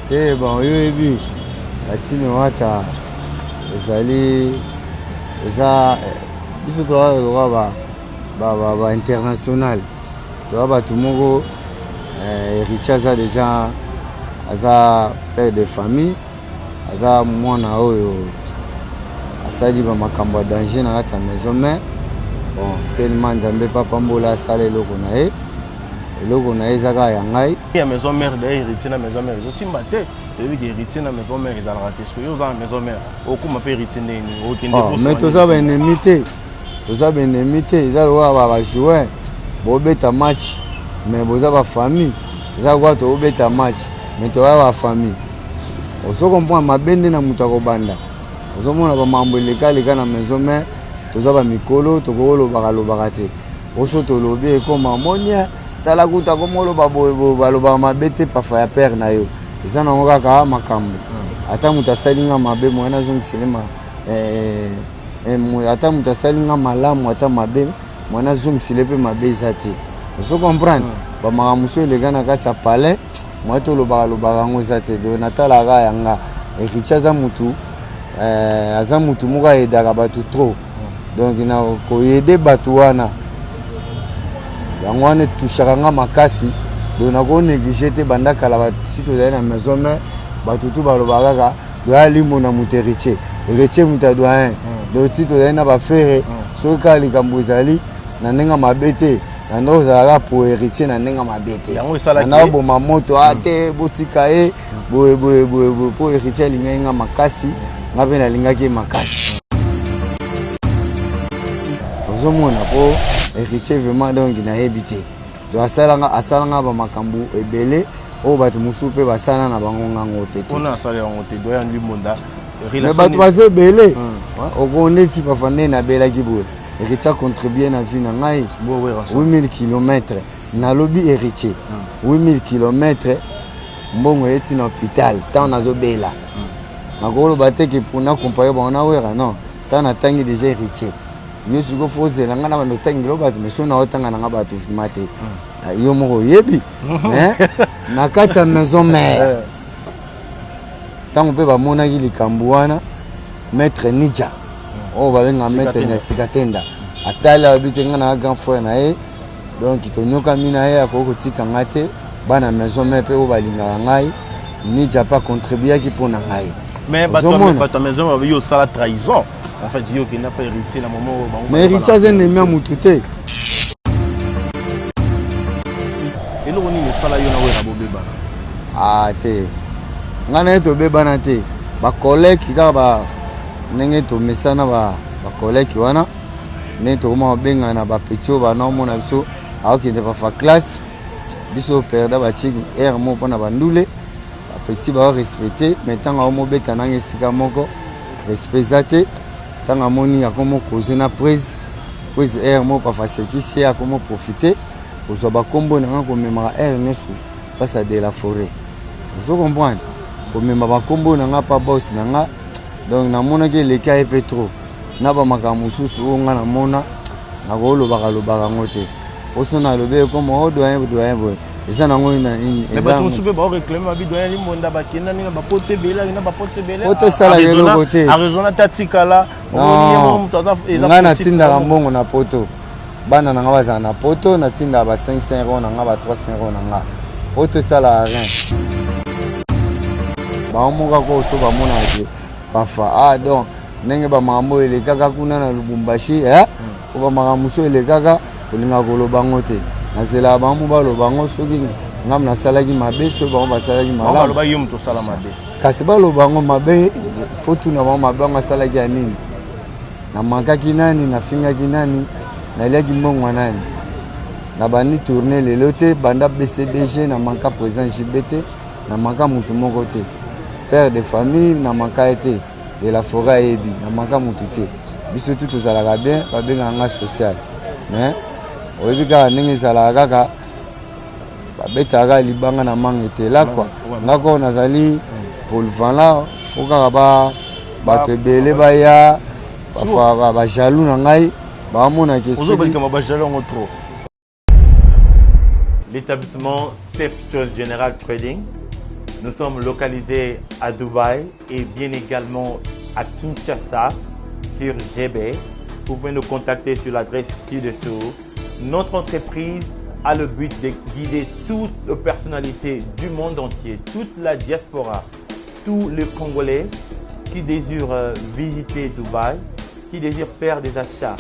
Te, bon, yo oyebi latine wata ezali eza biso toza lokola ba international, toza bato moko. Héritier aza déjà, aza père de famille, aza mwana oyo asali bamakambo ya danger na kati ya maison. Mais bon, tellement Nzambe papa mbola asala eloko na ye, eloko na ye eza kaka ya ngai. Ya maison mère, d'ailleurs Héritier na maison mère ezosimba te. Toyebi ke Héritier na maison mère ezalaka te. Soki oza na maison mère, okóma mpe Héritier ndenge nini okende? Oh, mais toza baennemi te, toza baennemi te. Eza lokola bajoueur bobeta match, mais boza bafamille. Eza lokola tobeta match, mais toza bafamille. Ozo comprendre mabe nde na moto akobanda. Ozomona bamambo elekaleka na maison mère, toza bamikolo, tokokolobaka lobaka te. Oso tolobi ekoma monia, tala kuta komoloba boye boye, balobaka mabe te. Pafa ya père na yo eza nango kaka makambo. Ata moto asali nga mabe, moye nazongisele ma ata moto asali nga malamu, ata mabe, moye nazongisele mpe mabe eza te. Ozo comprendre bamakambo mosusu eleka na kati ya palais, moye tolobaka lobaka yango eza te. Donc natalaka yanga, Héritier aza mutu aza mutu moko ayedaka bato trop. Donc na koyede bato wana, yango wana etushaka nga makasi. Donc nakonéglige te. Banda kala si tozali na maison mère, bato tu balobaka kaka doyen limo na moto Héritier, Héritier moto ya doyen. Donc ti tozali na bafere, soki kaka likambo ezali na ndenge mabe te, na ndenge ozalaka po Héritier na ndenge mabe te, na oboma moto a te, botika ye boye boye boye boye, mpo Héritier alingaki nga makasi, nga mpe nalingaki ye makasi. Ozomona, mpo Héritier vraiment, donc nayebi te. Donc asalanga asalanga bamakambo ebele oyo bato mosusu mpe basala na bango ngango pe te. Mais bato baza ebele. Oko neti pafa nde nabelaki boye, Héritier acontribue na vie na ngai. 8000 km, nalobi Héritier, 8000 km, mbongo eyeti na hôpital ntango nazobela. Nakoloba te ke mpona comparer bango na Wera, non. Ntango natangi déjà Héritier, yo sikoyo fo ozela ngai na bando otangela bato, mais so na otanga nanga bato vima te, yo moko oyebi. Mais na kati ya maison mère, ntango mpe bamonaki likambo wana, maître Nidja oyo babenga maître na Sikatenda atali, alobi te, ngai na grand frère na ye, donc tonyokami na ye, akoki kotika ngai te. Bana maison mère mpe oyo balingaka ngai, Nidja mpe acontribuaki mpo na ngai. Mais bato ya maison babi yo osala trahison. En fait, yo okenda mpe Héritier na moment oyo bango. Mais Héritier aza ennemi ya motu te. Eloko nini esala yo na Wera bobebana? Ah te, ngai na ye tobebana te. Bakoleki kaka ba ndenge tomesana, bakoleki wana ndenge tokoma kobengana na bapeti oyo banaomona biso aokende bafa classe, biso perda batiki aire moko mpona bandule. Bapeti bao respecte, mais ntango aomobeta nanga esika moko, respect eza te. Ntango amoni akomo cause na prise prise aire moko, pafa asekisi ye, akomo profite kozwa bakombo nanga, komemaka aire nyonso mpasi ya de la forêt. Ozo comprendre, komema bakombo nanga pa bos nanga. Donc namonaki eleki aye mpe trop na bamakambo mosusu oyo nga namona, nakolobaka lobaka yango te. Poso nalobi ekoma o doyen doyen boye, eza nango. Bato mosusu mpe baoréclame babi doyen Limbonda bakenda ndenge bapoto ebele, akenda bapoto ebele. Poto esalaka eloko te. Araisonna te, atikala. Ngai natindaka mbongo na poto, bana na nga bazala na poto, natindaka ba 500 euro na nga, ba 300 euro na nga. Poto esalaka rien. Bango moko kaka so bamonaka ke pafa, ah donc ndenge bamakambo oyo elekaka kuna na Lubumbashi, po bamakambo mosusu elekaka, tolingaka koloba yango te. Nazelaka bango mo baloba yango, soki ngam nasalaki mabe, soki bango basalaki malamu. Kasi baloba yango mabe, fo tuna bango mabe yango asalaki ya nini, namakaki nani, nafingaki nani, naliaki mbongo ya nani. Nabandi tourne lelo te, banda BCBG namanka président JB te, namanka motu moko te. Père de famille namanka ye te, de la forêt ayebi, namanka motu te. Biso tu tozalaka bien, babengaka nga social, mais oyebi kaka ndenge ezalaka, kaka babetaka libanga na manga etela kua. Nga koo nazali polyvalent, fo kaka ba bato ebele baya bajaloux na ngai, baomonake. Soki L'établissement Safe Choice General Trading. Nous sommes localisés à Dubaï et bien également à Kinshasa sur GB. Vous pouvez nous contacter sur l'adresse ci-dessous. Notre entreprise a le but de guider toutes les personnalités du monde entier, toute la diaspora, tous les Congolais qui désirent euh, visiter Dubaï, qui désirent faire des achats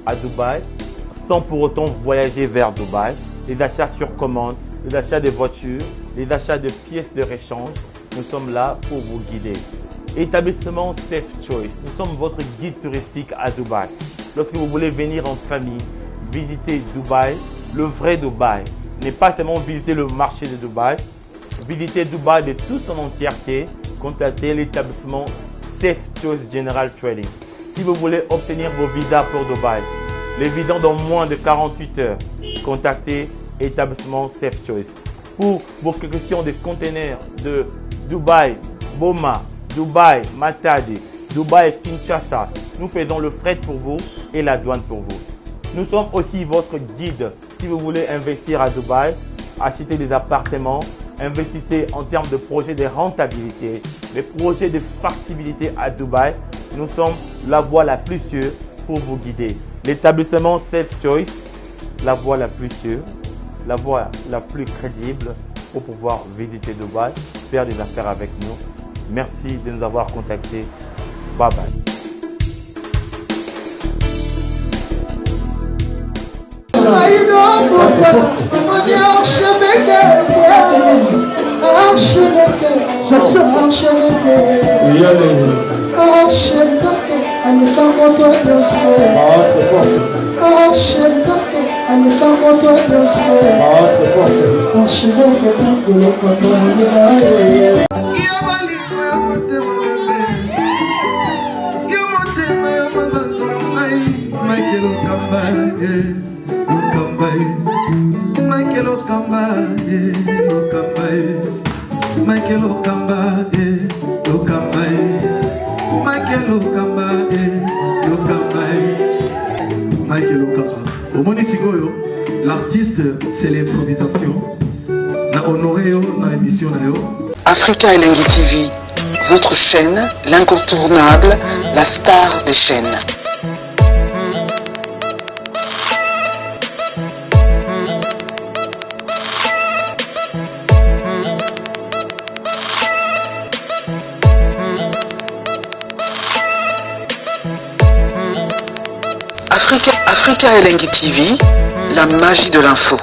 à Dubaï sans pour autant voyager vers Dubaï, les achats sur commande, les achats de voitures, les achats de pièces de rechange. Nous sommes là pour vous guider. Établissement Safe Choice, nous sommes votre guide touristique à Dubaï. Lorsque vous voulez venir en famille, visiter Dubaï, le vrai Dubaï, n'est pas seulement visiter le marché de Dubaï, visiter Dubaï de toute son entièreté, contactez l'établissement Safe Choice General Trading. Si vous voulez obtenir vos visas pour Dubaï, les visas dans moins de 48 heures, contactez établissement Safe Choice. Pour vos questions de conteneurs de Dubaï, Boma, Dubaï, Matadi, Dubaï, Kinshasa, nous faisons le fret pour vous et la douane pour vous. Nous sommes aussi votre guide si vous voulez investir à Dubaï, acheter des appartements, investissez en termes de projets de rentabilité, des projets de factibilité à Dubaï. Nous sommes la voie la plus sûre pour vous guider. L'établissement Self Choice, la voie la plus sûre, la voie la plus crédible pour pouvoir visiter Dubaï, faire des affaires avec nous. Merci de nous avoir contactés. Bye bye. Michael Okamba, eh, Okamba, eh. Michael Okamba, eh, Okamba, eh. Michael Okamba, eh, Okamba, eh. Michael Okamba, eh, Okamba, eh. Michael Okamba. Omoni sikoyo, l'artiste, c'est l'improvisation. Na honoré yo na émission na yo. Africa Elengi TV, votre chaîne, l'incontournable, la star des chaînes. Africa, Africa Elengi TV, la magie de l'info.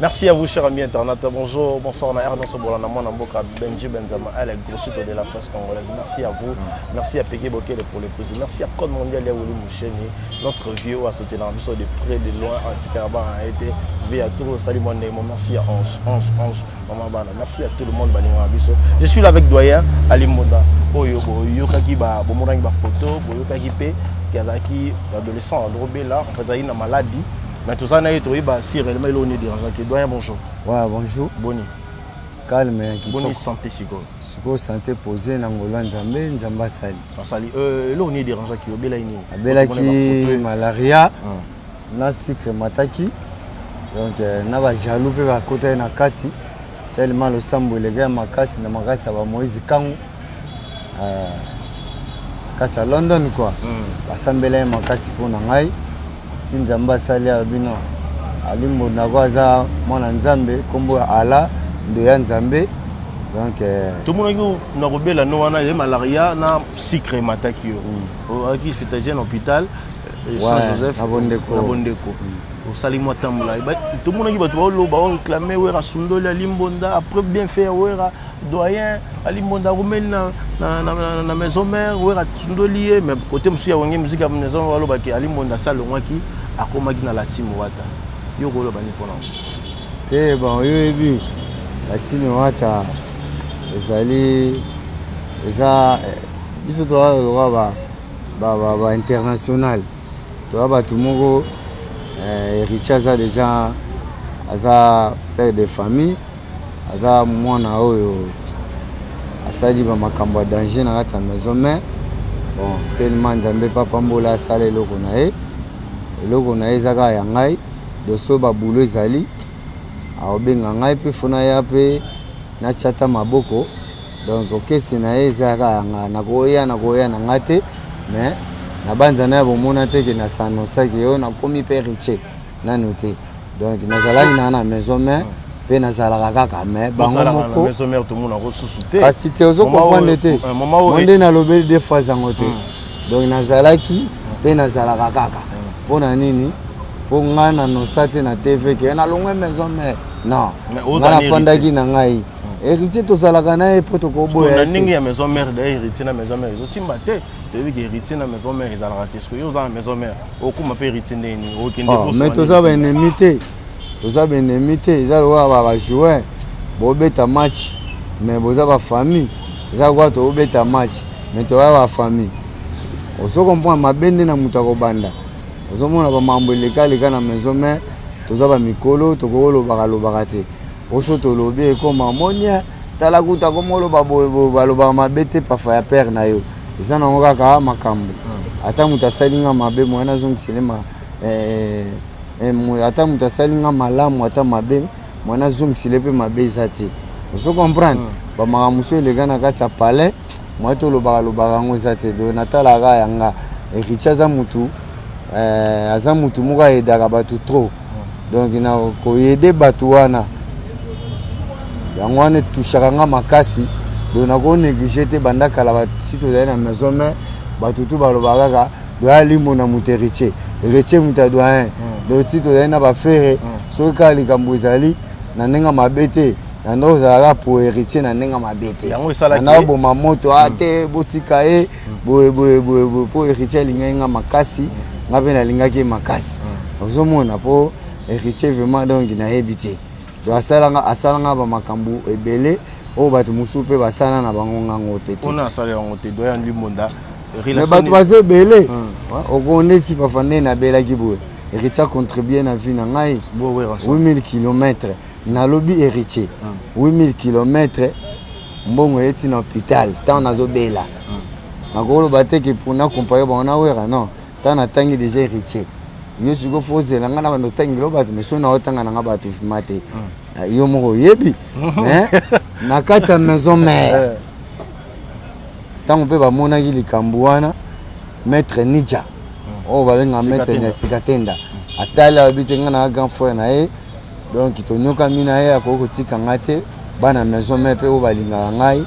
Merci à vous, chers amis internautes. Bonjour, bonsoir. On a Ernon Sobolana, mwana mboka Benji Benzama, elle grossito de la presse congolaise. Merci à vous. Merci à Peggy Bokele pour les pouces. Merci à Code Mondial Yaouli Moucheni, notre vieux à sauter dans de près, de loin, Anticaraba a été. Via tout, salut mon Merci à Ange, Ange, Ange, Maman Bana. Merci à tout le monde, Balinga Biso. Je suis là avec Doyen Ali Monda. Oyo, boyokaki ba, bomonaki ba photo, boyokaki pe, azalaki adolescent, adrobela, en fait, azalaki na maladie. Mais tout ça, na ye toyeba si réellement eloko nini dérangeaki. Doyen, bonjour. Ouais, bonjour. Boni. Calme, Boni santé sikoyo. Sikoyo santé posée na ngolo ya Nzambe, Nzambe asali. Asali. Euh, eloko nini dérangeaki obelaki nini? Abelaki malaria na sucre emataki. Donc euh, na ba jaloux mpe bakotaki na kati tellement losambo eleki ya makasi na makasi ya ba Moïse Kangu. Euh, kati ya London quoi. Basambela ye makasi mpo na ngai. Ti Nzambe asali alobi non. Ali Mbonda ko aza mwana Nzambe, kombo ya Allah ndo ya Nzambe. Donc euh, tomonaki na kobela no wana ye malaria na sucre emataki yo ozalaki hospitalisé na hôpital euh, Ouais, Saint Joseph na Bondeko. na Bondeko osali mwa ntango molai tomonaki bato baoloba baréclame Wera sundoli Ali Mbonda après bien fait Wera doyen Ali Mbonda arumeli na, na, na, na, na maison mère Wera sundoli ye mais côté mosusu ya Wenge musique ya maison balobaki Ali Mbonda asi alongwaki akomaki na la team Wata yo koloba nini mpona te bon yo oyebi la team Wata ezali eza biso toza lokola ba, ba, ba international toza bato moko héritier aza déjà aza père de famille aza mwana oyo asali bamakambo ya danger na kati ya maison mais bon tellement Nzambe papa mbola asala eloko na ye eloko na ye eza kaka ya ngai doso babulo ezali Akobenga ngai mpe fo naya mpe natya ata maboko. Donc orchestre na ye eza kaka ya nga, nakoya nakoya na nga te, mais nabanza na ya bomona te ke nasanosaki yo nakomi mpe héritier nanu te. Donc nazalaki na na maison mère mpe nazalaka kaka, mais bango moko kasi te, ozo comprendre te mo nde nalobeli deux fois yango te. Donc nazalaki mpe nazalaka kaka. Mpo na nini? Mpo ngai nanosa te na TV ke nalongwe maison mère, non. Ngai nafandaki na ngai héritier, tozalaka na ye mpo tokoboya. Na ndenge ya maison mère, d'ailleurs héritier na maison mère ezosimba te. Toyebi ke héritier na maison mère ezalaka te. Soki yo oza na maison mère, okóma mpe héritier ndenge nini? Okende? Mais toza baennemi te, toza baennemi te. Eza lokola bajoueur bobeta match, mais boza bafamille. Eza lokola tobeta match, mais toza bafamille. Ozo comprendre mabe nde na moto akobanda. Ozomona bamambo elekaleka na maison mère. Toza bamikolo, tokokolobaka lobaka te. Poso tolobi ekoma monia, tala kuta komoloba boye boye, balobaka mabe te. Pafa ya père na yo eza nango kaka makambo. Ata moto asali nga mabe, moya nazongisele ata moto asali nga malamu, ata mabe, moya nazongisele mpe mabe eza te. Ozo comprendre bamakambo mosusu eleka na kati ya palais, moya tolobaka lobaka yango eza te. Donc natalaka yanga héritier aza mutu, aza mutu moko ayedaka bato trop. Donc na koyede bato wana, yango wana etushaka nga makasi. Donc nakonéglige te. Banda kala si tozali na maison mère, bato tu balobaka kaka doyen Limo na moto héritier, héritier moto ya doyen. Donc ti tozali na bafere, soki kaka likambo ezali na ndenge mabe te, na ndenge ozalaka po héritier na ndenge mabe te, na oboma moto a te, botika ye boye boye boye boye, mpo héritier alingaki nga makasi, nga mpe nalingaki ye makasi. Ozomona, mpo héritier vraiment, donc nayebi te. Donc asalanga asalanga bamakambo ebele oyo bato mosusu mpe basala na bango ngango mpe te. Mais bato baza ebele. Oko neti pafa nde nabelaki boye, héritier acontribue na vie na ngai. 8000 km, nalobi héritier, 8000 km, mbongo eyeti na hôpital ntango nazobela. Nakoloba te ke mpona compare bango na Wera, non. Ntango natangi déjà héritier, yo sikoyo fo ozela ngai na bando otangela bato, mais soki naotanga nanga bato vima te, yo moko oyebi. Mais na kati ya maison mère, ntango mpe bamonaki likambo wana, maître Nidja oyo babenga maître na Sikatenda atali, alobi te ngai na grand frère na ye. Donc tonyokami na ye, akoki kotika ngai te. Bana maison mère mpe oyo balingaka ngai,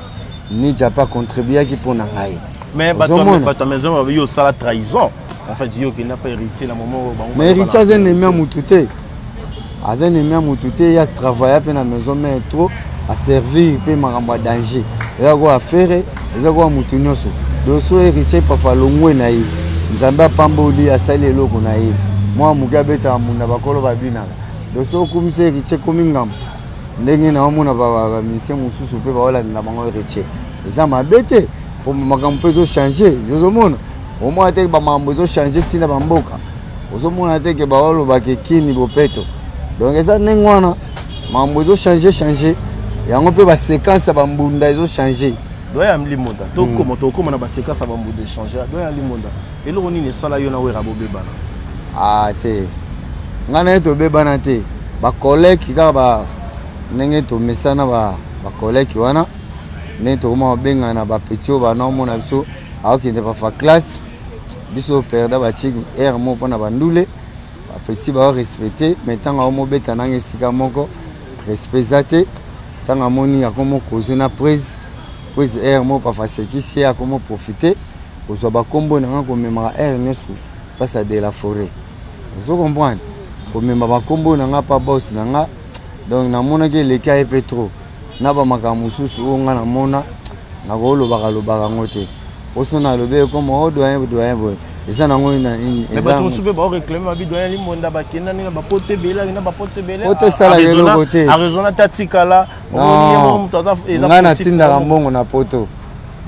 Nidja mpe acontribuaki mpo na ngai. Mais bato ya maison babi yo osala trahison. En fait, yo okenda mpe héritier na moment oyo bango. Mais héritier aza ennemi ya mutu te, aza ennemi ya mutu te. Ye atravailla mpe na maison mère trop, aservir mpe makambo ya danger. Eza koya affaire, eza koya mutu nyonso. Donc so héritier pafa alongwe na ye, Nzambe apamboli, asali eloko na ye, mwa moke abetaka munda, bakolo babinaka. Donc so okumisa héritier, komi ngambo. Ndenge naomona bamusicien mosusu mpe baolandela bango héritier, eza mabe te, po makambo mpe ezochange. Ozomona, omona te bamakambo ezochange ntina bamboka. Ozomona te ke baolobaka ekini bopeto. Donc eza ndenge wana, makambo ezochange change, yango mpe baséquence ya bambunda ezochange. Doyen Limonda, tokoma tokoma na baséquence ya bambunda échange. Doyen Limonda, eloko nini esala yo na Wera bobebana? Ah te, ngai na ye tobebana te. Bakoleki kaka ba ndenge tomesana, bakoleki wana ndenge tokoma kobengana na bapeti oyo banaomona biso aokende bafa classe, biso perda batiki aire moko mpona bandule. Bapeti baorespecte, mais ntango aomobeta nanga esika moko, respect eza te. Ntango amoni akomo cause na prise prise aire moko, pafa asekisi ye, akomo profite kozwa bakombo nanga, komemaka aire nyonso place ya de la forêt. Ozo comprendre, komema bakombo na nga pa boss na nga. Donc namonaki eleki aye mpe trop na bamakambo mosusu oyo nga namona, nakolobaka lobaka yango te. Poso nalobi ekoma o doyen doyen boye, eza nango. Bato mosusu mpe baoréclame babi doyen Limonda bakenda ndenge bapoto ebele, akenda bapoto ebele. Poto esalaka eloko te. Araisonna te, atikala. Ngai natindaka mbongo na poto,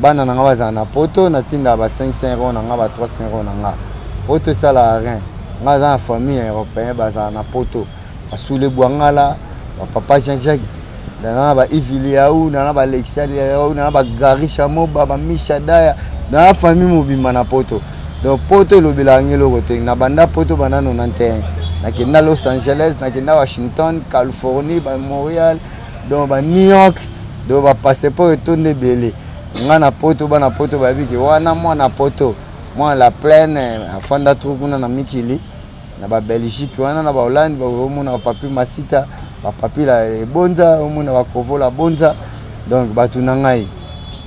bana na nga bazala na poto, natindaka ba 500 euro na nga, ba 300 euro na nga. Poto esalaka rien. Ngai aza na famille ya européen, bazala na poto, basule bwangala, bapapa Jean-Jacques nana, ba Yves Liau nana, ba Alexia Liau nana, bagari Shamoba, bamisha Daya nana, famille mobimba na poto. Donc poto elobelaka ngai eloko te. Na banda poto banda 91. Nakenda Los Angeles, nakenda Washington, Californie, ba Montréal, donc ba New York, donc ba passeport etonda ebele. Nga na poto, bana poto bayebi ke wana mwana poto, mwana la plaine, afanda trop kuna na mikili, na ba Belgique wana, na ba Hollande, omona ba Papi Masita, ba Papi la Ebonza, omona ba Kovo la Bonza, donc bato na ngai,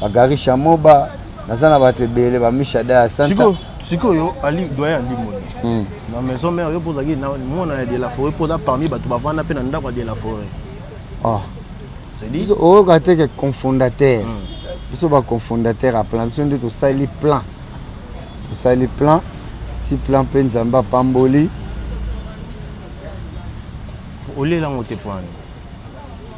ba Gary Chamoba, naza na bato ebele, ba Michada ya Santa. Sikoyo ali doyen ali moni na maison mère, yo mpo ozalaki na mwana ya de la forêt, mpo oza parmi bato bavanda mpe na ndako ya de la forêt. Ah. Biso oyoka te ke cofondateur, biso bacofondateur ya plan, biso nde tosali plan, tosali plan ti plan mpe Nzambe apamboli. Olelango te poani?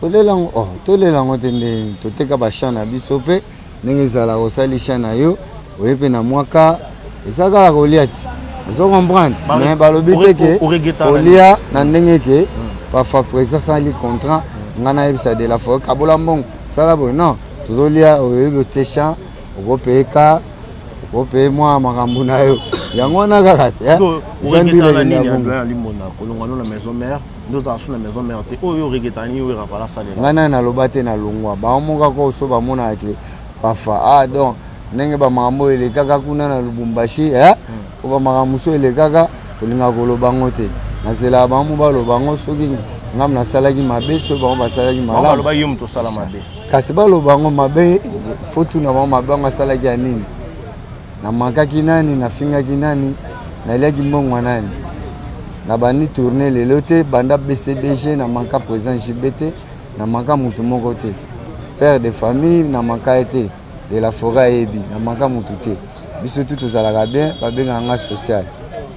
Tolelango, oh, tolelango te. Nde toteka bachamp na biso mpe ndenge ezalaka, osali champ na yo, oye mpe na mwaka, eza kaka kolia ti ozo comprendre. Mais balobi te ke kolia na ndenge ke parfois président asali contrat, ngai nayebisa de la forêt kabola mbongo, sala boye. Non, tozolia, oyebi, otie champ, okopeye ka, okopeye mwa makambo na yo, yango wana kaka te. Kolongwa no na maison mère, nde ozala so na maison mère te, oyo oregretaka nini oyo erapala asalela? Ngai nani naloba te nalongwa. Bango moko kaka so bamonaka ke parfois, ah, donc ndenge bamakambo oyo elekaka kuna na Lubumbashi, po bamakambo mosusu elekaka, tolingaka koloba yango te. Nazelaka bango mo baloba yango, soki ngam nasalaki mabe, soki bango basalaki malamu. Baloba yo moto osala mabe. Kasi baloba yango mabe, fo tuna bango mabe yango asalaki ya nini, namakaki nani, nafingaki nani, naliaki mbongo ya nani. Nabandi tourne lelo te, banda BCBG, namanka président JB te, namanka motu moko te, père de famille namanka ye te, de la forêt ayebi, namanka motu te. Biso tu tozalaka bien, babengaka nga social,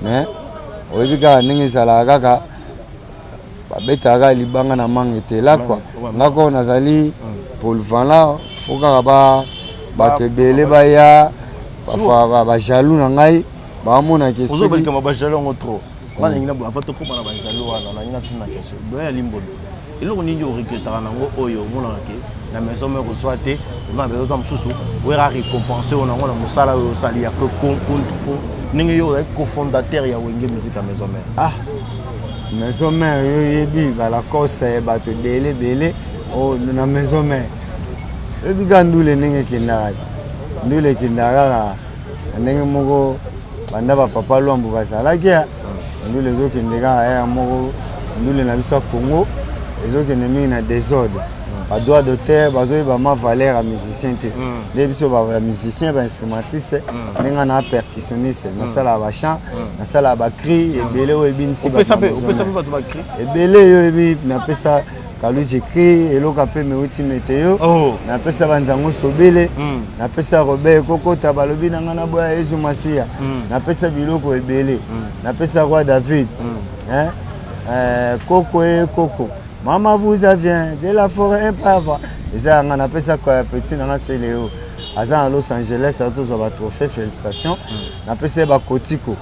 mais oyebi kaka ndenge ezalaka, kaka babetaka kaka libanga na manga etela kua. Nga koo nazali polyvalent, fo kaka ba bato ebele baya, bajaloux na ngai bamonake. Soki bajaloux yango trop, nga nalingi na avant tokóma na bajaloux wana, nalingi natuna question. Doyen ya Limbondo, eloko nini oregretaka nango oyo omonaka ke na maison mère ozwa te, oza na besoin mosusu oyaka récompense oyo nango na mosala oyo osali ya ndenge yo ozali cofondateur ya Wenge Musique ya maison mère? Ah, maison mère, yo oyebi balacoste ya bato ebele ebele na maison mère. Oyebi kaka ndule ndenge ekendaka te, ndule ekendaka kaka na ndenge moko. Banda bapapa Lwambo bazalaki, ndule ezokende kaka ya moko. Ndule na biso ya Congo ezokende mingi na désordre. Badroit d'auteur bazoyeba ma valeur ya musicien te. Nde biso bamusicien, bainstrumentiste, ndenge na percussionniste, nasalaka bachant, nasalaka bacri ebele oyo ebinisi ebele. Oyo oyebi, napesa Kaluji cri, eloka mpe meuti meteo, napesa banzango sobele, napesa Robert Kokota, balobi na ngai na boya Yesu Masiya, napesa biloko ebele, napesa roi David, koko e koko mama vous vient de la forêt impava, eza yanga. Napesa petit nanga Seleo, aza na Los Angeles, atozwa batrophée, félicitation. Napesa ye bakotiko,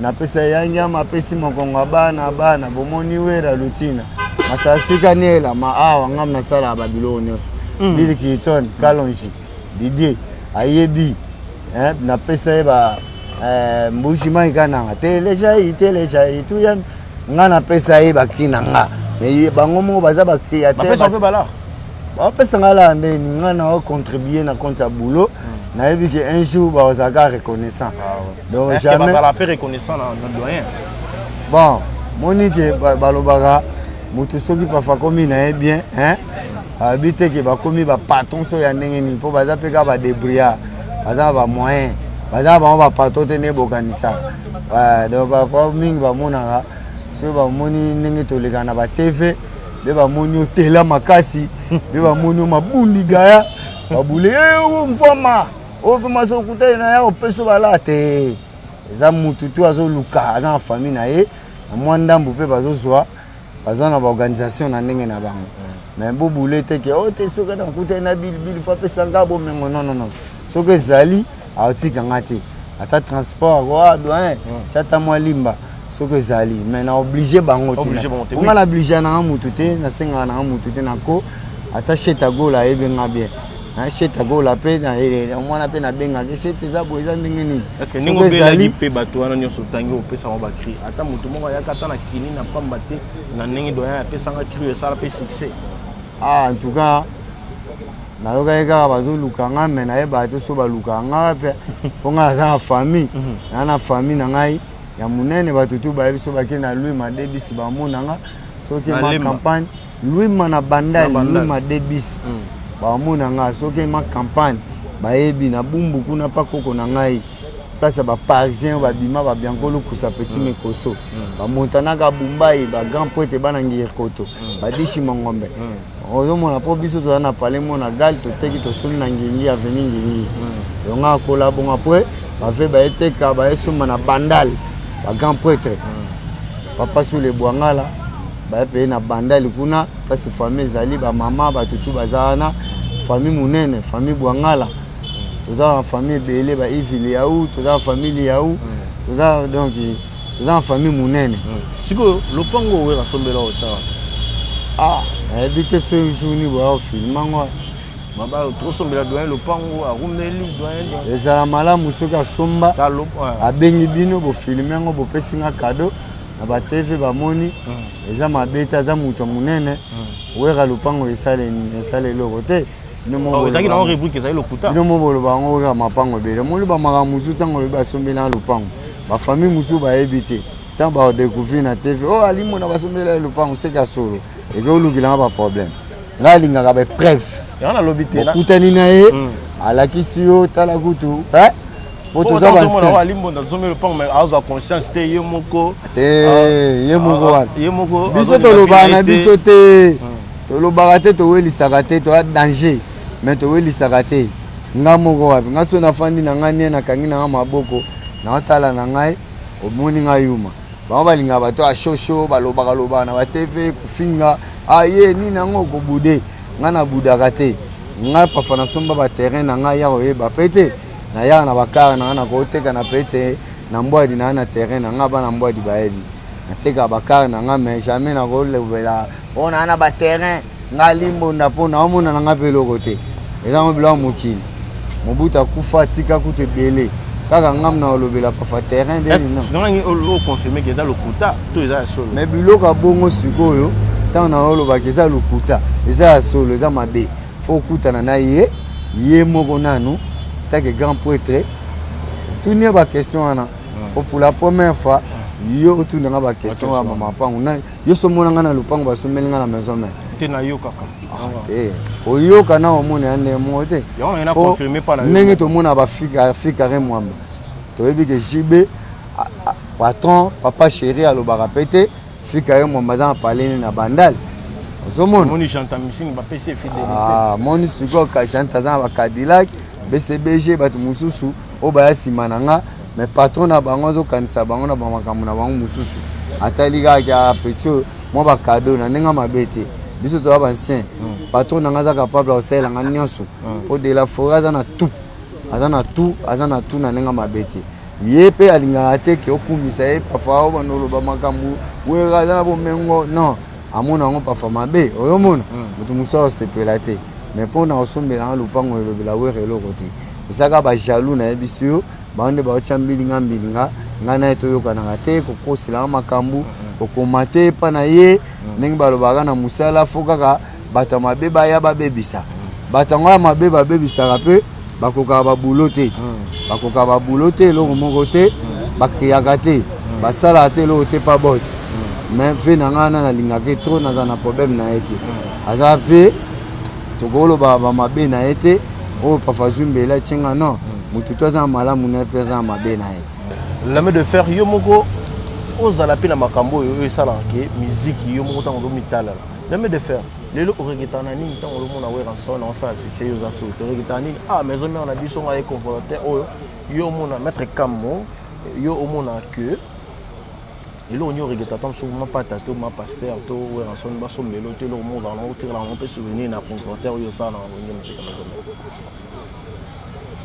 napesa ye yangiama, apesi mokongo ya bana bana, bomoni wera lutina masasika nielama awa. Ngam nasalaka babiloko nyonso. Bill Clinton, Kalonji Didier ayebi, napesa ye ba mbuji mai kananga telejai telejai tuya. Nga napesa ye bacri na nga, mais bango moko baza bacréateur, bapesa nga la ndeni nga na ocontribue na compte ya boulot. Nayebi ke un jour bazalaka reconnaissant, donc jamais mpe reconnaissant na doyen. Bon, moni ke balobaka motu soki parfois akomi na ye bien, alobi te ke bakomi bapatron so ya ndenge nini, mpo baza mpe kaka badébrouillard, baza na bamoyen, baza na bango bapatron te nde bokanisaka. Donc parfois mingi bamonaka, soki bamoni ndenge tolekaka na batv, nde bamoni otela makasi, nde bamoni o mabundi gaya babule mfama oyo vraimen soki okutani na ye opesi bala te. Eza mutu tu azoluka, aza na famille na ye na mwa ndambu mpe bazozwa, baza na baorganisation na ndenge na bango. Mais bobule te ke o te soki nakutani na bilibili fo apesa nga bomengo. Non, non, non, soki ezali aotika nga te, ata transport ako a doyen tia ata mwa limba soki ezali, mais na oblige bango te. Nga na oblige nanga mutu te, nasengaka nanga mutu te nako ata Sheta Gola ayebi nga bien. Sheta Gola mpe mwana mpe nabengaki Sheta, eza boye, eza ndenge nini? Est-ce que ndenge obelaki mpe bato wana nyonso otangi, opesanga bacri, ata moto moko ayaka ata na kini na pamba te, na ndenge doyen apesanga cri, esala mpe succès? Ah, en tout cas nayokaki kaka bazoluka nga, me nayebaka te so balukaka nga mpe, mpo ngai naza na famille, naa na famille na ngai ya monene. Bato tu bayebi so bakei na Lwima Debisi, bamona nga soki ma campagne Lwima na Bandal, Lwima Debisi, bamona nga soki ma campagne. Bayebi na Bumbu kuna mpa koko na ngai, place ya baparisien oyo babima, babianko lukusa petit mekoso, bamontanaka Bumbai, bagrand poete, bana Ngirikoto, badishi Mongombe. Ozomona, mpo biso toza na palais mo na gale, toteki, tosombi na Ngingi, avenue Ngingi. Yonga akola bongo, apres bave bayeteka, bayesomba na Bandal, bagrand prêtre papa Sule Bwangala, baye peye na Bandal kuna, place famille ezali, bamama, bato tu baza wana, famille monene, famille Bwangala. Toza na famille ebele, ba Ivi Liau, toza na famille Liau, toza, donc toza na famille monene. Sikoyo lopango oyo asombela oyo sawa? Ah, nayebi te soki jour nini boya kofilme yango. Tosombela doyen lopango, arumeli doyen. Ezala malamu soki asomba, abengi bino, bofilme yango, bopesi nga cadeau na batv, bamoni eza mabe te. Aza moto ya monene, Wera. Lopango esala eloko te. Ezalaki nango rubrique, ezali lokuta. Bino mo boloba yango kaka, mapango ebele. Omoni bamakambo mosusu, ntango olobi asombeli na lopango, bafamille mosusu bayebi te. Ntango badécouvrir na TV, oyo alimona basombela ye lopango, seke ya solo, eke olukilanga baproblème. Ngai alingaka bapreuve. Yango nalobi te. Okutani na ye, alakisi yo, tala kutu po toza bansien. Alimbonda lopango, mais azwa conscience te ye moko. Te, ye moko wana. Ye moko. Biso tolobaka na biso te, tolobaka te, towelisaka te, toya danger, mais towelisaka te. Nga moko wapi? Nga so nafandi na ngai nie, nakangi na nga maboko, naotala na ngai, omoni ngai yuma. Bango balingaka bato ya shosho, balobaka lobaka na batv, kofinga aye nini yango, kobude. Ngai nabudaka te. Ngai pafa nasomba baterrain na ngai ya koyeba pe te, nayaka na bakare na ngai, nakoteka na pe te na Mbwadi na na terrain na ngai. Bana Mbwadi bayebi, natekaka bakare na ngai, mais jamais nakolobela oyo naa na baterrain. Ngai Limbonda, mpo naomona na ngai mpe eloko te. Eza ngo biloko mokili. Mobutu akufa, atika kutu ebele, kaka ngamu na olobela pafa terrain. Oconfirme ke eza lokuta to eza ya solo? Mais biloko ya bongo sikoyo, ntango na olobaka eza lokuta, eza ya solo, eza mabe. Fo okutana na ye, ye moko nanu take grand prêtre, tuni ye baquestion wana. Po pour la première fois yo otundanga baquestion ya mama pango, yo so omona ngai na lopango basombeli ngai na maison mère? Te, nayokaka. Te, oyoka na omona ya ndenge moko te. Ndenge tomona bafikare mwamba, toyebi ke JB patron, papa chéri, alobaka pe te. Fikare mwamba aza na palene na Bandale, ozomona moni sikoyo Jante aza na bacadillac BCBG. Bato mosusu oyo baya nsima na nga, mais patron na bango azokanisa bango na bamakambo na bango mosusu. Atali kaka petit oyo, mwa bacadeau na ndenge mabe te. Biso toza bancien. Patron na nga aza capable ya kosalela nga nyonso, po de la forêt aza na tout, aza na tout, aza na tout na ndenge mabe te. Ye mpe alingaka te ke okumisa ye parfois, obanda oloba makambo Wera aza na bomengo. Non, amona yango parfois mabe. Oyomona moto mosusu akosepela te, mais mpo na kosombela nga lopango, elobela Wera eloko te. Ezaka bajaloux, nayebisi yo, bango nde baotya mbilinga mbilinga. Ngai na ye toyokanaka te, kokoselanga makambo, kokoma te epa na ye. Ndenge balobaka na mosala, fo kaka bato ya mabe baya babebisa. Bato yango ya mabe babebisaka mpe bakokaka babulo te, bakokaka babulo te, eloko moko te, bakriaka te, basalaka te eloko te pa bos. Mais ve na ngai wana nalingaka trop, naza na problème na ye te. Aza ve, tokoloba bamabe na ye te. Oyo pafa azwi mbele atienga, non, motu to aza na malamu na ye mpe aza na mabe na ye. L'Homme de Fer, yo moko ozala mpe na makambo oyo esalaka ke miziki, yo moko ntango ozomitalala, L'Homme de Fer, lelo oregretaka na nini? Ntango ozomona Werrason osala succès, yo oza solo te, oregretaka nini? Ah, maison mère na biso, ngai confortateur oyo yo omona maître Kamo, yo omona que eloko nini oregreta? Ata mosuku mapata to ma pasteur to Werrason basombelo to eloko moko ozala nango, otikala yango mpe souvenir na confortateur oyo osala na Wenge Musica Maison Mère.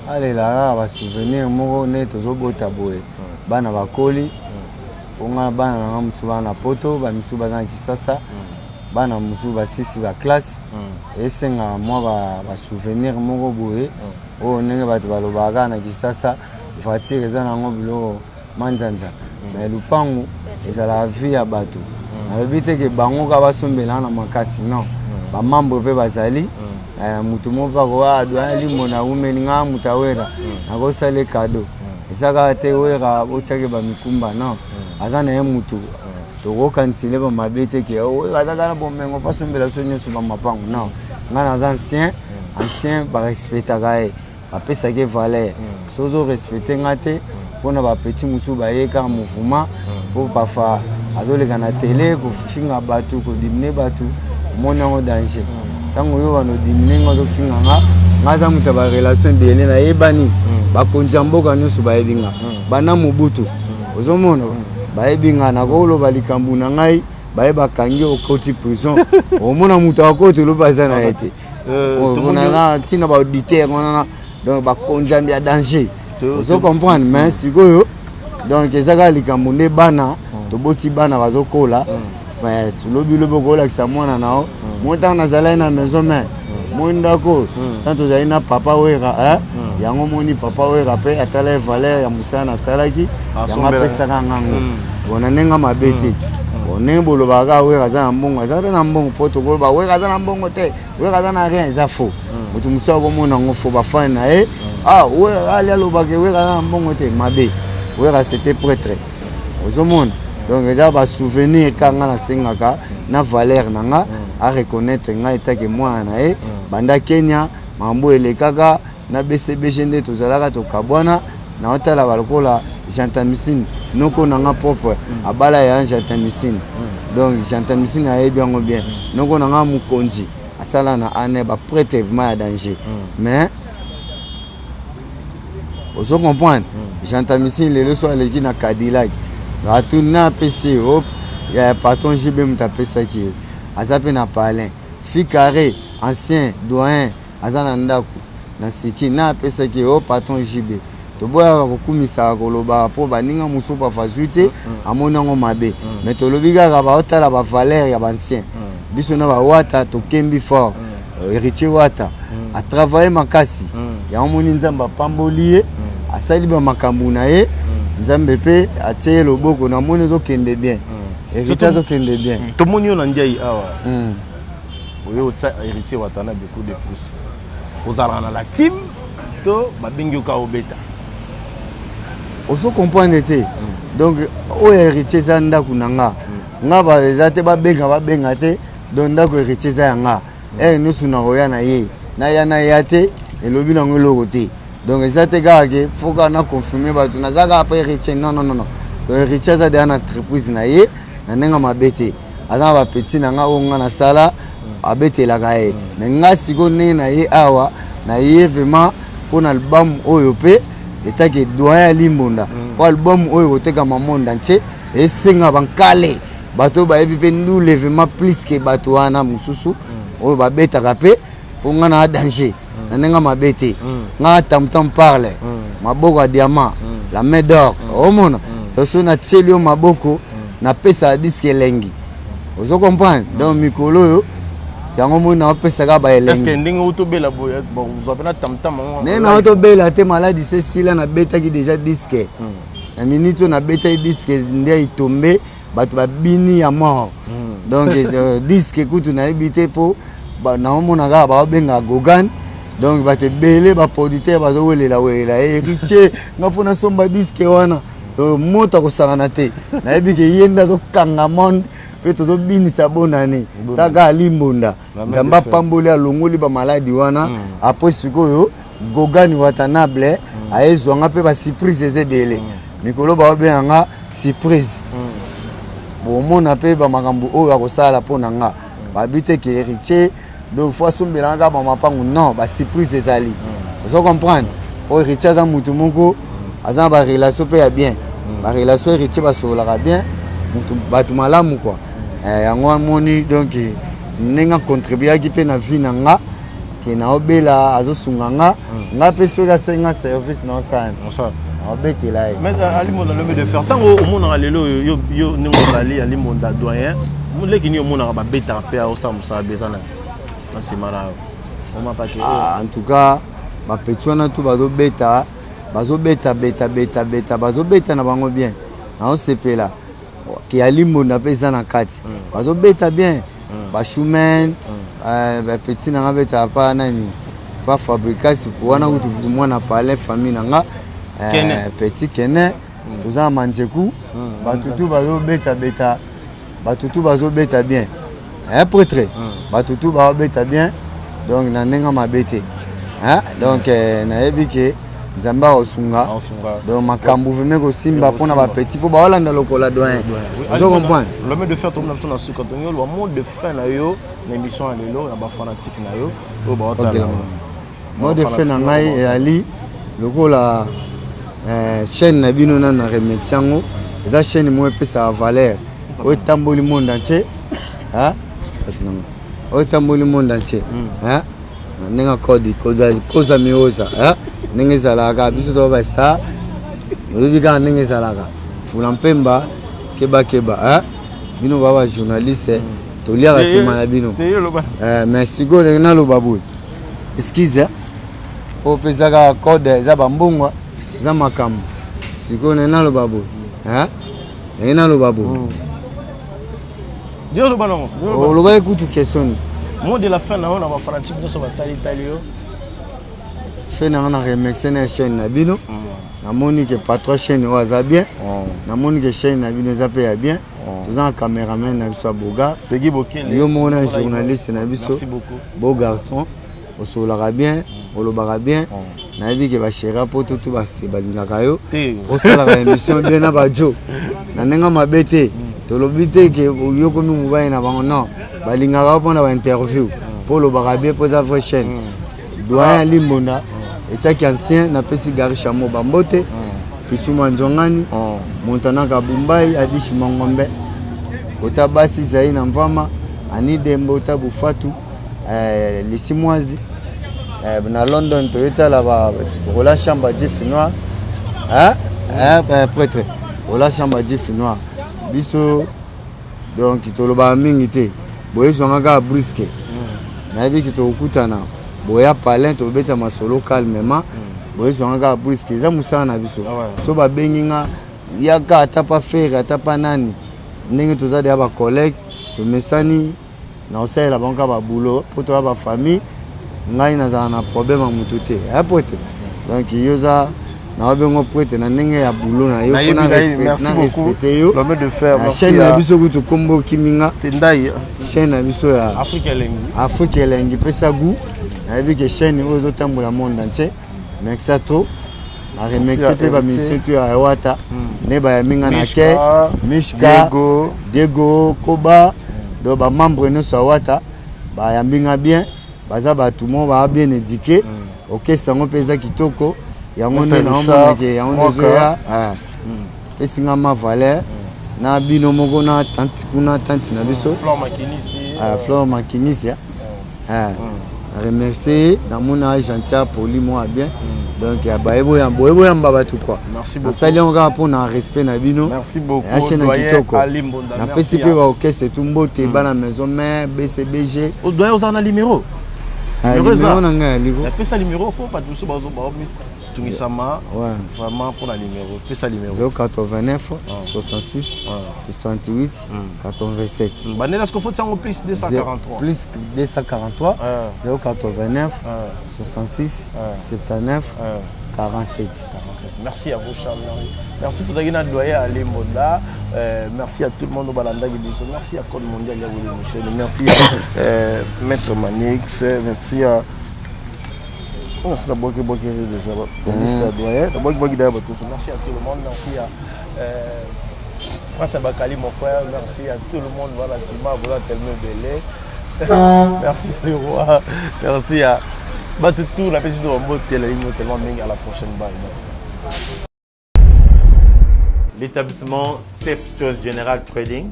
Alela kaka basouvenir moko nde tozobota boye. Bana bakoli, mponga bana nanga mosusu bana na Poto, bamisusu baza na Kisasa. Bana mosusu basisi ba classe, esengaka mwa ba souvenir moko boye. Oyo ndenge bato balobaka kaka na Kisasa, voiture eza nango biloko manzanza, mais lupangu ezalaka vie ya bato. Nalobi te ke bango kaka basombelaka na makasi, non. Bamembre mpe bazali motu moko mpe akoa doyen Limbo na umeli nga moto awera nakosala cadeau. Eza kaka te Wera botiaki bamikumba, non. Aza na ye mutu, tokokanisile bamabe te ke Wera aza kaka na bomengo, fa asombela biso nyonso bamapango, non. Nga naza ancien, ancien barespectaka ye, bapesaki ye valeur. So ozorespecte nga te mpona bapeti mosusu baye kaka mouvement, mpo parfois azoleka na tele kofinga bato, kodiminuer bato, omoni yango danger. Ntango oyo bana odiminuer nga, ozofinga nga, nga aza moto ya barelation ebele, nayebani, bakonzi ya mboka nyonso bayebi nga, bana Mobutu ozomona bayebi nga. Nakoloba likambo na ngai, baye bakangi, okoti prison, omona moto akoti olobi aza na ye te. Mpona ntina baauditeur wana, donc bakonzambi ya danger, ozo comprendre. Mais sikoyo, donc eza kaka likambo nde bana toboti, bana bazokola. Lobi lobi okolakisa mwana na yo mo ntango nazalaki na maison mare, moi ndako ntango tozali na papa Wera. Yango moni papa Wera mpe atala ye valeur ya mosala nasalaki, yango apesaka ngango. Bon, na ndenge mabe te. Bon, ndenge bolobaka kaka Wera aza na mbongo, aza mpe na mbongo, mpo tokoloba Wera aza na mbongo te, Wera aza na rien, eza faux. Moto mosusu akomona yango faux, bafani na ye, ah, Wera ali alobaka Wera aza na mbongo te, mabe. Wera c'était prêtre, ozomona. Donc eza basouvenir kaka nga nasengaka na valeur na nga, areconnaître ngai etake mwana na ye. Banda Kenya, makambo elekaka na BCBG nde tozalaka, tokabwana. Naotala balokola Gentamisine, noko na nga propre abala ya Gentamisine, donc Gentamisine ayebi yango bien. Noko na nga mokonzi asala na ane baprêtre vraiment ya danger, mais ozo comprendre, Gentamisine lelo so aleki na Cadillac, atuni na apesi ye op ya patron JB, moto apesaki ye. Aza mpe na palin fi carré, ancien doyen, aza na ndako na siki na apesaki ye o patron JB. Toboyaka kokumisaka, kolobaka mpo baninga mosusu bafazwi te, amoni yango mabe. Mais tolobi kaka baotala bavaleur ya baancien. Biso na bawata tokembi fort. Héritier Wata atravaille makasi, yango moni Nzambe apamboli ye, asali bamakambo na ye, Nzambe mpe atie ye loboko. Namoni ezokende bien, Héritier azokende bien. Tomoni yo na Ndiaye awa, oyo otia Héritier Watanabe coup de pouce. Ozalaka na la team to babengi yo kaka obeta? Ozo comprendre te. Donc oyo Héritier eza ndako na nga, nga eza te babenga babenga te. Donc ndako Héritier eza ya nga, ere nyonso nakoya na ye, naya naya te, elobi nango eloko te. Donc eza te kaka ke faut kaka na confirme bato naza kaka mpe Héritier, non, non, non, non. Donc Héritier aza deya na entreprise na ye, na ndenge mabe te. Aza na bapeti na nga oyo nga nasala, abetelaka ye. Mais nga sikoyo ndenge na ye awa, na ye vraiment mpo na album oyo mpe etake doyen ya Limbonda, mpo album oyo kotekama monde entier, esenga bankale, bato oyo bayebi mpe ndule vraiment plus ke bato wana mosusu oyo babetaka mpe. Mpo nga na danger, na ndenge mabe te. Nga Tamtam parle, maboko ya diamant, la main d'or, omona. So natieli yo maboko, napesaka disque elengi, ozo comprendre. Donc mikolo oyo yango moni naopesaka baelengi. Ndenge otobela boye, ozwa mpe na tamtam yango? Ndenge naotobela te, maladi se sila, nabetaki déjà disque. Na minute oyo nabetaki disque nde etombe, bato babini ya mort. Donc disque kutu nayebi te, mpo naomona kaka baobenga Gogan. Donc bato ebele, baproducteur bazowelela welela Héritier, nga fo nasomba disque wana. Moto akosangana te, nayebi ke ye nde azokanga monde mpe tozobinisa bonane kaka Alimbonda. Nzambe apamboli, alongoli bamaladi wana. Apres sikoyo Gogani Watanabe ayezwanga mpe basurprise eza ebele. Mikolo baobenganga surprise, bomona mpe bamakambo oyo akosala mpo na nga. Babi te ke Héritier donc fo asombelanga kaka bamapangu, non. Basurprise ezali, ozo comprendre, mpo Héritier aza motu moko aza na barelation mpe ya bien. Barelation Héritier basololaka bien, mutu bato malamu kua. Yango amoni donc ndenge acontribuaki mpe na vie na nga ke naobela, azosunga nga. Nga mpe soki asenga service, naosala, naobetela ye. Mais Alimbonda, l'homme de fer, ntango omonaka lelo oyo yo ndenge ozali Alimbonda doyen. Leki nini omonaka babetaka mpe aosala mosala be eza na nsima na yo omapake? Ah, en tout cas bapeti wana tu bazobeta, bazobeta beta beta beta, bazobeta na bango bien, naosepela ke ya Limbonda mpe eza na kati. Bazobeta bien, bashumen, bapeti na nga betaka pa nani, pa Fabricas wana kutu, mwana palais, famille na nga. Kene. Petit Kene, toza na Manzeku, bato tu bazobeta beta, bato tu bazobeta bien, hein, prêtre, bato tu bazobeta bien, donc na ndenge mabe te, hein? Donc nayebi ke Nzambe akosunga. Akosunga. Donc makambo vraiment kosimba mpona bapeti mpo baolanda lokola doyen, ozo comprendre. L'homme de fer, tomona biso na suka, tongi oloba mot de fin na yo na émission ya lelo na bafanatique na yo oyo baotala. Ok, mot de fin na ngai ezali lokola chaîne na bino nano na remercie yango, eza chaîne moko epesaka valeur oyo etamboli monde entier, hein? Bato na ngai, oyo etamboli monde entier, hein? Na ndenge kode koza mioza, hein? Ndenge ezalaka, biso to bastar, oyebi kaka ndenge ezalaka, fula mpemba, kebakeba, hein? Bino ba bajournaliste, toliaka nsima na bino. Te, yo loba. Mais sikoyo ndenge naloba boye, excuse, oyo mpe eza kaka code, eza bambongwa, eza makambo. Sikoyo ndenge naloba boye, hein? Ndenge naloba boye. Yo loba nango, yo loba. Olobaki kutu question. Mot de la fin na yo na bafanatique nyonso batalitali yo. Fe nanga na remercie na chaîne na bino. Namoni ke patron chaîne oyo aza bien, namoni ke chaîne na bino eza mpe ya bien. Toza na cameraman na biso ya Boga. Peggy Bokele. Yo moko na journaliste na biso. Merci beaucoup. Beau garçon, osololaka bien, olobaka bien. Nayebi ke bashera po tutu basi balingaka yo. Te. Osalaka émission bien na bajo na ndenge mabe te. Tolobi te ke oyokomi mobali na bango, non, balingaka yo mpona bainterview mpo olobaka bien, mpo eza vraie chaîne. Doyen Limbonda etaki ancien, napesi Gary Chamo bambote, Pichuma Nzongani, Montana Kabumbai, Adishi Mangombe, kota basi zai na Mvama, Ani Dembo ta Bufatu, Lisi Mwazi, na London toyotala ba Roland Chamba Jeff Noir, hein? Prêtre Roland Chamba Jeff Noir biso. Donc tolobaka mingi te, boyezwanga kaka brusque. Nayebi ke tokokutana, boya palin, tobeta masolo calmement. Boyezwanga kaka brusque, eza mosala na biso. So babengi nga, yaka, ata pa Ferre, ata pa nani, ndenge toza deya bacollègue, tomesani na kosalela bango kaka babulo mpo toya bafamille. Ngai nazala na problème ya motu te, ya po te. Donc yo oza na babengo prêtre na ndenge ya bulo na yo, fo na respecte yo. L'homme de fer. Na chaîne na biso kutu kombo okiminga. Tendai. Chaîne na biso ya Afrique Elengi. Afrique Elengi pesa goût. Nayebi ke chaîne oyo ezotambola monde entier. Merci à trop, na remercie mpe bamusicien tu ya Wata nde bayambi nga na ke Mishka, Diego. Diego Koba. Donc bamembre nyonso ya Wata bayambi nga bien, baza bato moko baa bien éduqué. Okesa yango mpe eza kitoko, yango nde Maître naomonake, yango nde Mwaka. ezoya pesi nga ma valeur na bino moko na tante kuna, tante na biso. Flore Makinisi. Ah, Flore Makinisi. Ah, remercier, namoni aza gentil, poli mwa bien. Donc boyeboyamba bato quoi. Merci beaucoup. Nasali yango kaka mpona respect na bino. Merci beaucoup, Achaîne ya doyen kitoko. Ali Mbonda. Napesi Merci, mpe baorchestre tu mbote, bana maison mère, BCBG. Oh, doyen, oza na numéro? Ah, Numéro eza? Numéro na ngai ya liko. Napesa numéro po bato mosusu bazomitungisama. Vraiment, mpona numéro, pesa numéro. 089 66 68 87. Bandela siko fo tiango plus 243. Plus 243 089 66 79 47. 47. Merci à vous, Charles. Merci tout à doyen Ali Mbonda. Merci à tout le monde au Balanda Guidiso. Merci à Code Mondial Yaouli Michel. Merci à Maître Manix. Merci à. Merci à Boki Boki déjà. La liste à doyen. Boki Boki d'ailleurs, tous. Merci à tout le monde. Merci à Prince Abakali, mon frère. Merci à tout le monde. Voilà, Sima, voilà, tellement belé. Merci le roi. Merci à Batoutou, la petite de tellement mingi. À la prochaine balle. L'établissement Safe Choice General Trading.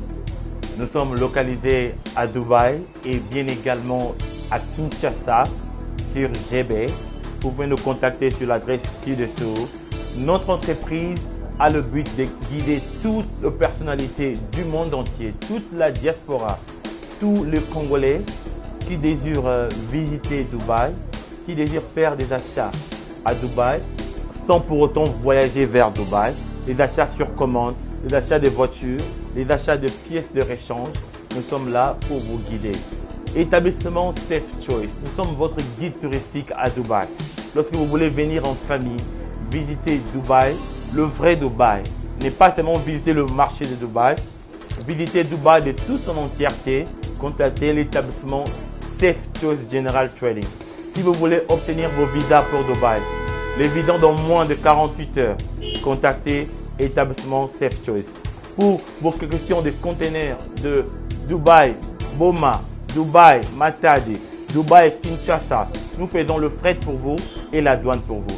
Nous sommes localisés à Dubaï et bien également à Kinshasa sur GB. Vous pouvez nous contacter sur l'adresse ci-dessous. Notre entreprise a le but de guider toutes les personnalités du monde entier, toute la diaspora, tous les Congolais qui désirent euh, visiter Dubaï, qui désirent faire des achats à Dubaï, sans pour autant voyager vers Dubaï, les achats sur commande, les achats de voitures, les achats de pièces de rechange. Nous sommes là pour vous guider. Établissement Safe Choice, nous sommes votre guide touristique à Dubaï. Lorsque vous voulez venir en famille, visiter Dubaï, le vrai Dubaï, n'est pas seulement visiter le marché de Dubaï, visiter Dubaï de toute son entièreté, contactez l'établissement Safe Choice General Trading. Si vous voulez obtenir vos visas pour Dubaï, les visas dans moins de 48 heures, contactez établissement Safe Choice. Pour vos questions de conteneurs de Dubaï, Boma, Dubaï, Matadi, Dubaï, Kinshasa, nous faisons le fret pour vous et la douane pour vous.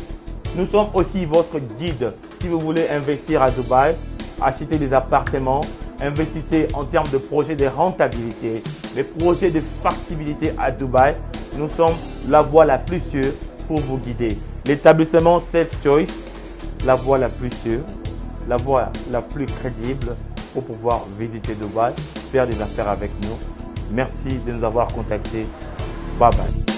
Nous sommes aussi votre guide si vous voulez investir à Dubaï, acheter des appartements, investissez en termes de projets de rentabilité, des projets de factibilité à Dubaï. Nous sommes la voie la plus sûre pour vous guider. L'établissement Self Choice, la voie la plus sûre, la voie la plus crédible pour pouvoir visiter Dubaï, faire des affaires avec nous. Merci de nous avoir contactés. Bye bye.